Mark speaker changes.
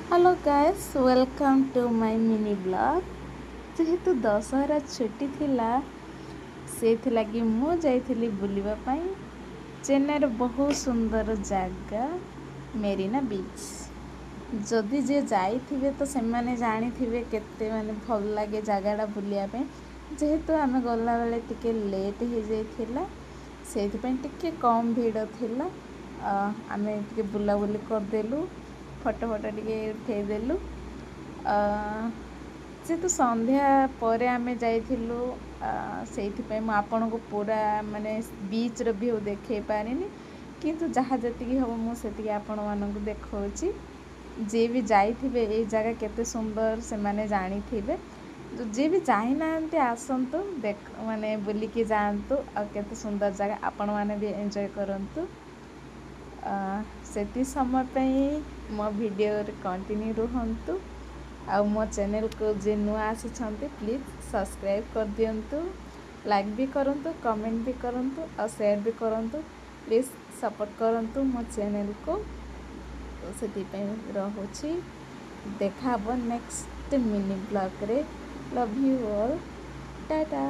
Speaker 1: Hello guys, welcome to my mini vlog. ଯେହେତୁ ଦଶହରା ଛୁଟି ଥିଲା, ସେଇଥିଲାଗି ମୁଁ ଯାଇଥିଲି ବୁଲିବା ପାଇଁ ଚେନ୍ନାଇର ବହୁତ ସୁନ୍ଦର ଜାଗା ମେରିନା ବିଚ୍। ଯଦି ଯିଏ ଯାଇଥିବେ ତ ସେମାନେ ଜାଣିଥିବେ କେତେ ମାନେ ଭଲ ଲାଗେ ଜାଗାଟା ବୁଲିବା ପାଇଁ। ଯେହେତୁ ଆମେ ଗଲାବେଳେ ଟିକେ ଲେଟ୍ ହେଇଯାଇଥିଲା, ସେଇଥିପାଇଁ ଟିକେ କମ୍ ଭିଡ଼ ଥିଲା। ଆମେ ଟିକେ ବୁଲାବୁଲି କରିଦେଲୁ, ଫଟୋ ଫଟୋ ଟିକେ ଉଠେଇଦେଲୁ। ଯେହେତୁ ସନ୍ଧ୍ୟା ପରେ ଆମେ ଯାଇଥିଲୁ, ସେଇଥିପାଇଁ ମୁଁ ଆପଣଙ୍କୁ ପୁରା ମାନେ ବିଚ୍ର ଭ୍ୟୁ ଦେଖେଇ ପାରିନି, କିନ୍ତୁ ଯାହା ଯେତିକି ହେବ ମୁଁ ସେତିକି ଆପଣମାନଙ୍କୁ ଦେଖାଉଛି। ଯିଏ ବି ଯାଇଥିବେ, ଏଇ ଜାଗା କେତେ ସୁନ୍ଦର ସେମାନେ ଜାଣିଥିବେ। ଯିଏ ବି ଯାଇନାହାନ୍ତି, ଆସନ୍ତୁ, ଦେଖ ମାନେ ବୁଲିକି ଯାଆନ୍ତୁ ଆଉ କେତେ ସୁନ୍ଦର ଜାଗା, ଆପଣମାନେ ବି ଏନ୍ଜୟ କରନ୍ତୁ। ସେତିକି ସମୟ ପାଇଁ ମୋ ଭିଡ଼ିଓରେ କଣ୍ଟିନ୍ୟୁ ରୁହନ୍ତୁ ଆଉ ମୋ ଚ୍ୟାନେଲକୁ ଯିଏ ନୂଆ ଆସିଛନ୍ତି, ପ୍ଲିଜ୍ ସବସ୍କ୍ରାଇବ୍ କରିଦିଅନ୍ତୁ, ଲାଇକ୍ ବି କରନ୍ତୁ, କମେଣ୍ଟ ବି କରନ୍ତୁ ଆଉ ସେୟାର ବି କରନ୍ତୁ। ପ୍ଲିଜ୍ ସପୋର୍ଟ କରନ୍ତୁ ମୋ ଚ୍ୟାନେଲକୁ। ତ ସେଥିପାଇଁ ରହୁଛି, ଦେଖା ହେବ ନେକ୍ସଟ ମିନି ବ୍ଲଗ୍ରେ। Love you all, tata.